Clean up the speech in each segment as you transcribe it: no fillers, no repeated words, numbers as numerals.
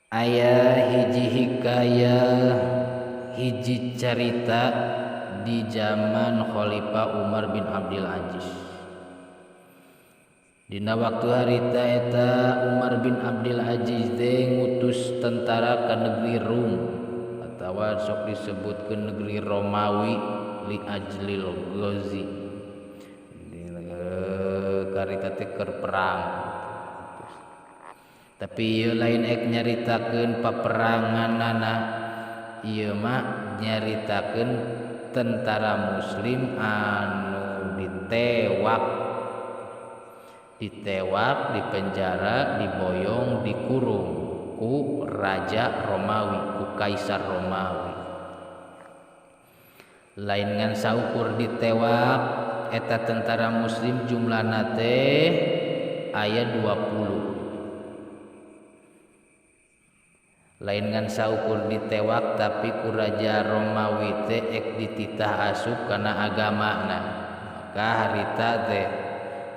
Aya hiji hikayah, hiji carita di zaman Khalifah Umar bin Abdul Aziz. Dina waktu harita eta Umar bin Abdul Aziz teh ngutus tentara ke negeri Rum atawa sok disebut ke negeri Romawi li ajlil ghazi. Karita teh keur perang. Tapi ieu lain ek nyaritakeun paperanganana, ieu mah nyaritakeun tentara muslim anu ditewak, ditewak, dipenjara, diboyong, dikurung ku raja Romawi, ku kaisar Romawi. Lain ngan saukur ditewak eta tentara muslim jumlahna teh aya 20. Lain ngan saukur ditewak tapi ku raja Romawi teh ek dititah asup kana agamana. Maka harita teh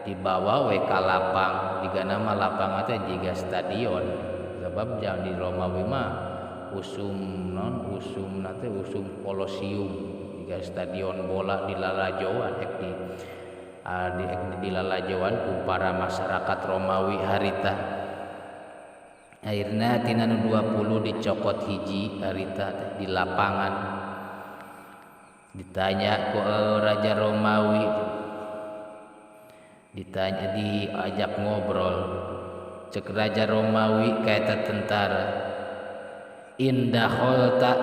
dibawa we ka lapang, jigana mah lapang teh jiga stadion. Sebab jangan di Romawi mah usum non usum teh usum Kolosium, jiga stadion bola di lalajoan ek di lalajoan ku para masyarakat Romawi harita. Akhirna tina nu 20 dicokot hiji harita teh di lapangan. Ditanya ku raja Romawi, ditanya, diajak ngobrol. Cek raja Romawi ka eta tentara, indah kholta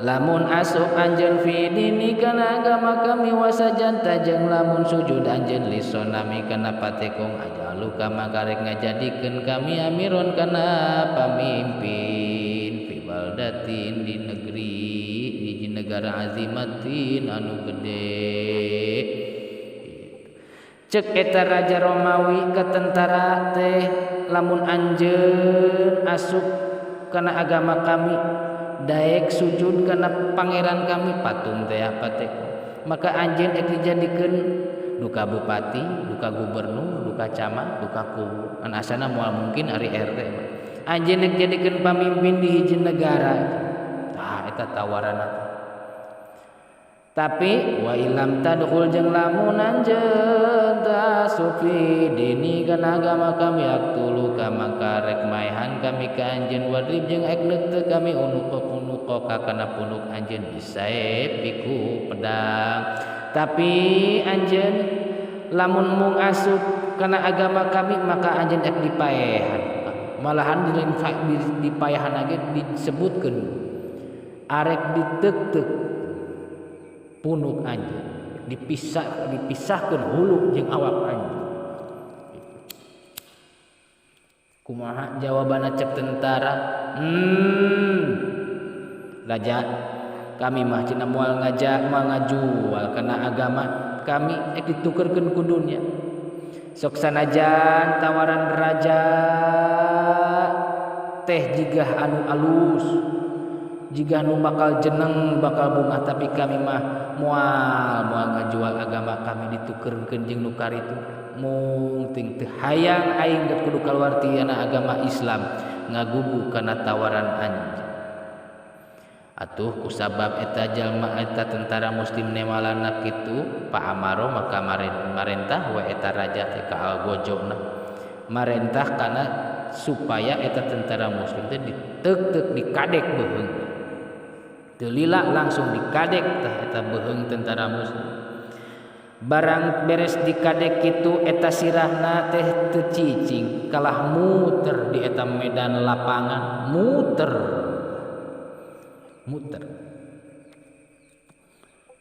lamun asup anjeun fi dini kana agama kami wasajanta jeung lamun sujud anjeun lisonami kana patekong ajalu kama karek ngajadikeun kami amiron kana pamimpin fi baldatin di negeri di negara azimatin anu gede. Cek eta raja Romawi ka tentara teh lamun anjeun asup kana agama kami daek sujud kana pangeran kami patung teh apa teh, maka anjeun ek dijadikeun duka bupati, duka gubernur, duka camat, duka kubu. Kan asana moal mungkin ari RT mah. Anjeun ek jadikeun pamimpin di hiji negara. Tah eta tawaranna teh. Tapi wa ilam tadkhul jeung lamun anjeun asup fi dini kana agama kami aktulu ka maka rek maehan kami ka anjeun wadrib jeung ek neuteuk kami unuq ka kana punuk anjeun bisaep biku pedang. Tapi anjeun lamun mung asup kana agama kami maka anjeun ek dipaehan. Malahan dipaehan lagi disebutkeun arek diteuk-teuk punuk anjeun, dipisahkeun hulu jeung awak anjeun. Kumaha jawabanna cek tentara? Raja kami mah cenah moal ngajak moal ngajual kana agama kami ek ditukerkeun ku dunya. Sok sanajan tawaran raja teh jigah anu alus, jigah nu bakal jeneng bakal bunga, tapi kami mah moal ngajual agama kami ditukerkeun jeung nu karitu. Mung ting teu hayang aing geus kudu kaluar ti agama Islam ngagugu kana tawaran anjeun. Atuh kusabab eta jalma eta tentara muslim nemalana kitu Pak Amaro maka marentah we eta raja teh ka algojona marentah kana supaya eta tentara muslim teh diteuk-teuk dikadek beuheung. Teu lila langsung dikadek tah eta beuheung tentara muslim. Barang beres dikadek kitu eta sirahna teh teu cicing kalah muter di eta medan lapangan, muter muter.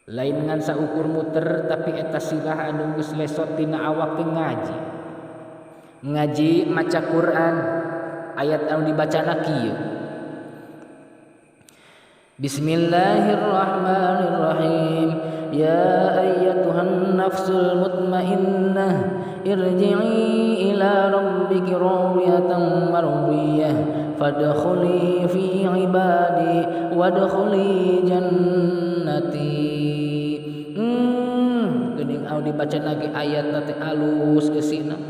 Lain ngan saukur muter tapi eta sirah anu geus lesot tina awak teh ngaji. Ngaji maca Quran ayat anu dibacana kieu. Bismillahirrahmanirrahim. Ya ayyatuhan nafsul mutmainnah irji'i ila rabbiki radiyatan mardiyah fadkhuli fi ibadi wadkhuli jannati. Geuning anu dibaca lagi ayatna teh alus eusina.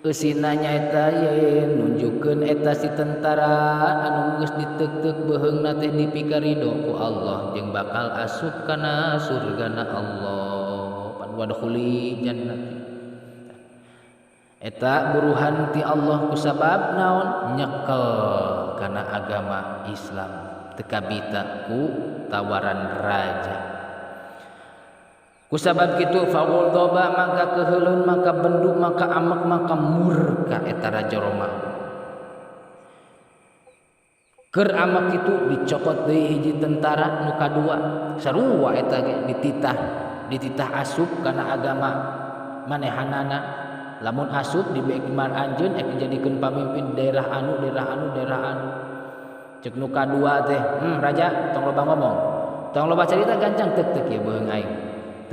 Eusina nyaeta ye nunjukkeun eta si tentara anu geus diteuk-teuk beuheungna teh dipikarido ku Allah jeung bakal asup kana surgana Allah. Pan wadkhuli jannati. Eta buruhan ti Allah kusabab naon nyekel kana agama Islam teu kabita ku tawaran raja. Kusabab kitu faghalaba maka keheulun maka bendu maka amek maka murka eta raja Roma. Keur amek kitu dicokot deui hiji tentara nu kadua sarua eta ge dititah asup kana agama manehanana. Lamun asup dibek iman anjeun ek dijadikeun pamimpin daerah anu daerah anu daerah anu. Cek nu kadua teh, raja tong loba ngomong. Tong loba carita gancang teuk-teuk ieu beuheung aing.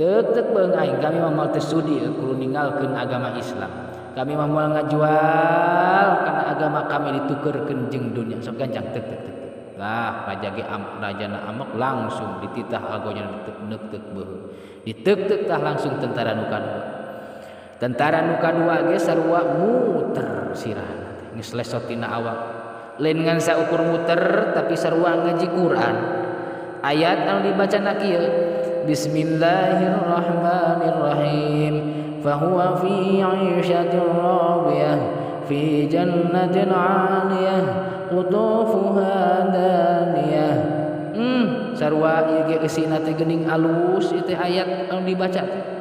Teuk-teuk beuheung aing kami mah moal teu sudi kudu ninggalkeun agama Islam. Kami mah moal ngajual kana agama kami ditukeurkeun jeung dunya. Sok gancang teuk-teuk teuk. Lah raja ge rajana amek langsung dititah agonya diteuk-teuk beuheung. Diteuk-teuk tah langsung tentara nu kadua. Tentara nu kadua ge sarua muter sirahna teh geus lesot tina awak. Lain ngan saukur muter tapi sarua ngaji Quran. Ayat anu dibacana kieu Bismillahirrahmanirrahim fahuwa fi 'ishatin radiyah fi jannatin 'aliyah qutufuha daniyah. Sarua ieu ge eusina teh geuning alus ieu teh ayat anu dibaca teh.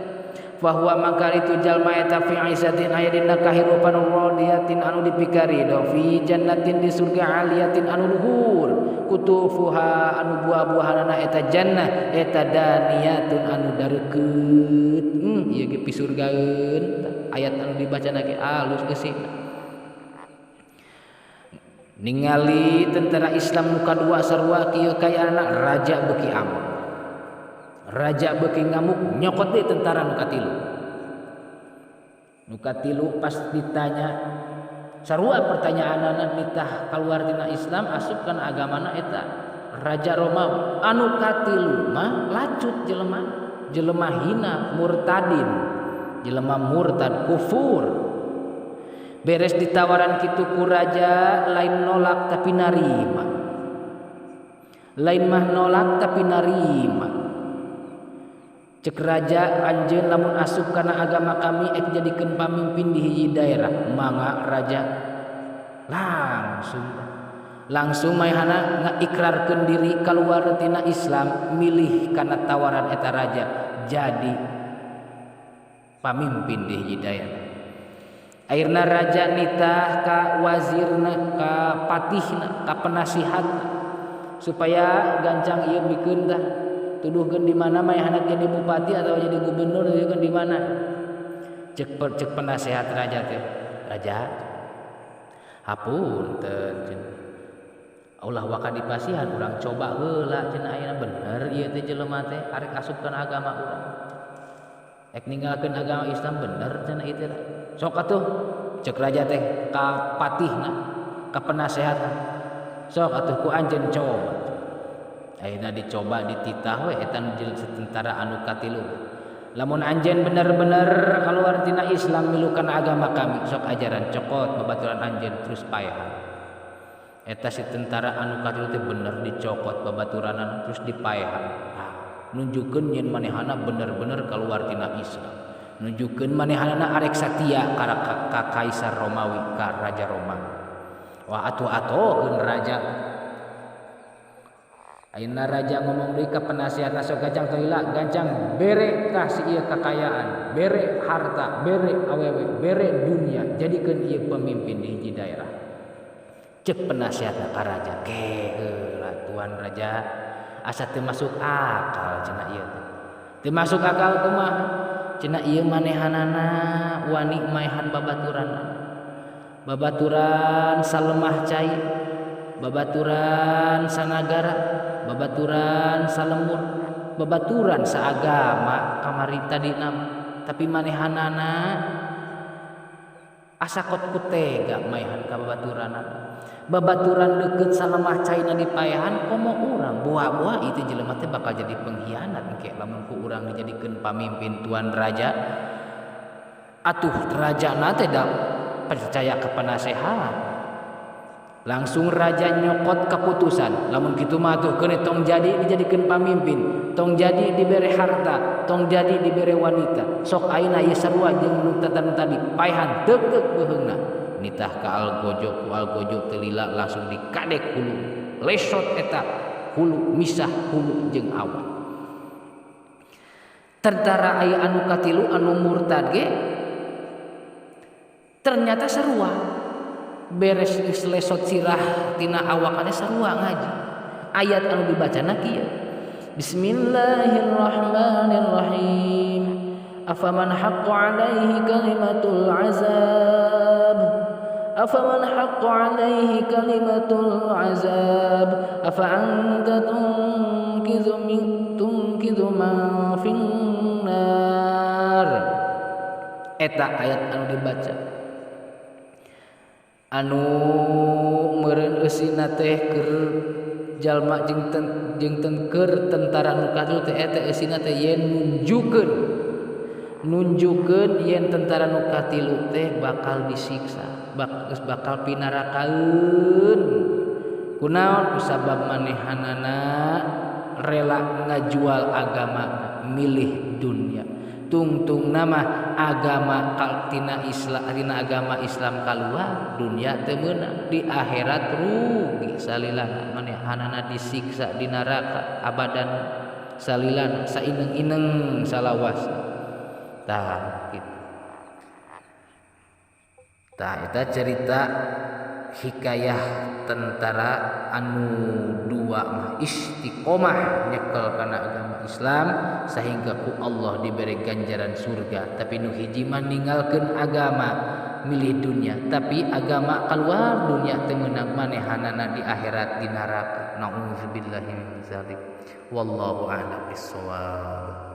Bahwa maka itu jalma eta fi aisatin aya dina kahirupan radiyatin anu dipikarido fi jannatin di surga aliyatin anu luhur kutufuha anu buah-buahanana eta jannah eta daniyatun anu dareukeut. Ieu ge pisurgaeun ayat anu dibacana ge alus geusina. Ningali tentara Islam nu kadua sarua kieu kaayana raja beuki amek. Raja beuki ngamuk nyokot deui tentara nu katilu. Nu katilu pas ditanya sarua pertanyaanana nitah kaluar tina Islam asup kana agamana eta Raja Romawi. Anu katilu mah lacut jelema, jelema hina murtadin, jelema murtad kufur. Beres ditawaran kitu ku raja lain nolak tapi narima. Lain mah nolak tapi narima. Cek raja anjeun lamun asup kana agama kami ek jadikeun pamimpin di hiji daerah. Mangga raja langsung maehana ngaikrarkeun diri kaluar tina Islam milih kana tawaran eta raja jadi pamimpin di hiji daerah. Akhirna raja nitah ka wazirna ka patihna ka penasihatna supaya gancang ieu bikeun tah tuduhkeun di mana maehana jadi bupati atau jadi gubernur tuduhkeun di mana. Cek penasehat raja teh, raja hapunten cenah ulah waka dipasihan urang coba heula cenah ayeuna bener ieu teh jelema teh arek asup kana agama urang ek ninggalkeun agama Islam bener cenah ieu teh. Sok atuh cek raja teh ka patihna ka penasehatna sok atuh ku anjeun coba. Ayeuna dicoba dititah we eta nu tentara anu katilu. Lamun anjeun bener-bener kaluar tina Islam milukan agama kami sok ajaran cokot babaturan anjeun terus paehan. Eta si tentara anu katilu teh bener dicokot babaturanana terus dipaehan. Nah, nunjukkeun yen manehana bener-bener kaluar tina Islam. Nunjukkeun manehanana arek satia ka Kaisar Romawi ka Raja Roma. Wah atuh atoheun raja. Ayeuna raja ngomong deui ka penasihatna sok gancang teu lila gancang bere tah si ieu kakayaan, bere harta, bere awewe, bere dunia, jadikeun ieu pemimpin di hiji daerah. Cek penasihatna ka raja, ke heula tuan raja, asa teu masuk akal cenah ieu teh. Teu masuk akal kumaha? Cenah ieu manehanana wani maehan babaturan. Babaturan salemah cai, babaturan sanagara, babaturan salemur, babaturan saagama kamari tadi nam, tapi manehanana asa kot ku tega maehan ka babaturanana. Babaturan deukeut salemah caina dipaehan komo urang buah-buah itu jelema teh bakal jadi pengkhianat engke lamun ku urang dijadikeun pamimpin tuan raja. Atuh rajana teh da percaya ke penasehat. Langsung raja nyokot keputusan, lamun kitu mah atuh keun tong jadi dijadikeun pamimpin, tong jadi dibere harta, tong jadi dibere wanita. Sok ayeuna ieu sarua jeung nu tadi paehan teuk-teuk beuheungna. Nitah ka algojo, ku algojo teu lila langsung dikadek hulu. Lesot eta hulu misah hulu jeung awak. Tentara aya anu katilu anu murtad ge ternyata sarua beres geus lesot sirah tina awakane sarua ngaji. Ayat anu dibacana kieu. Bismillahirrahmanirrahim. Afaman haqqa alaihi kalimatul azab. Afaman haqqa alaihi kalimatul azab. Afa anta tunqidhu man finnar. Eta ayat anu dibaca. Anu meureun eusina teh keur jalma jeung keur tentara nu katilu teh eta eusina teh yen nunjukkeun yen tentara nu katilu teh bakal disiksa, bakal pinarakaeun. Kunaon? Kusabab manehanana rela ngajual agama milih dunia. Tungtung nama agama tina Islam, tina agama Islam kaluar dunia teu meunang, di akhirat rugi salilana manehanana disiksa di neraka abadan salilana saineng-ineng salawasna. Tah kitu. Tah eta cerita hikayah tentara anu dua mah istiqomah nyekel kana agama Islam sehingga ku Allah diberi ganjaran surga. Tapi nu hiji mah ninggalkeun agama milih dunia, tapi agama keluar dunia teu meunang, manehanana di akhirat di neraka. Nauzubillahi min zalik. Wallahu a'lam bissawab.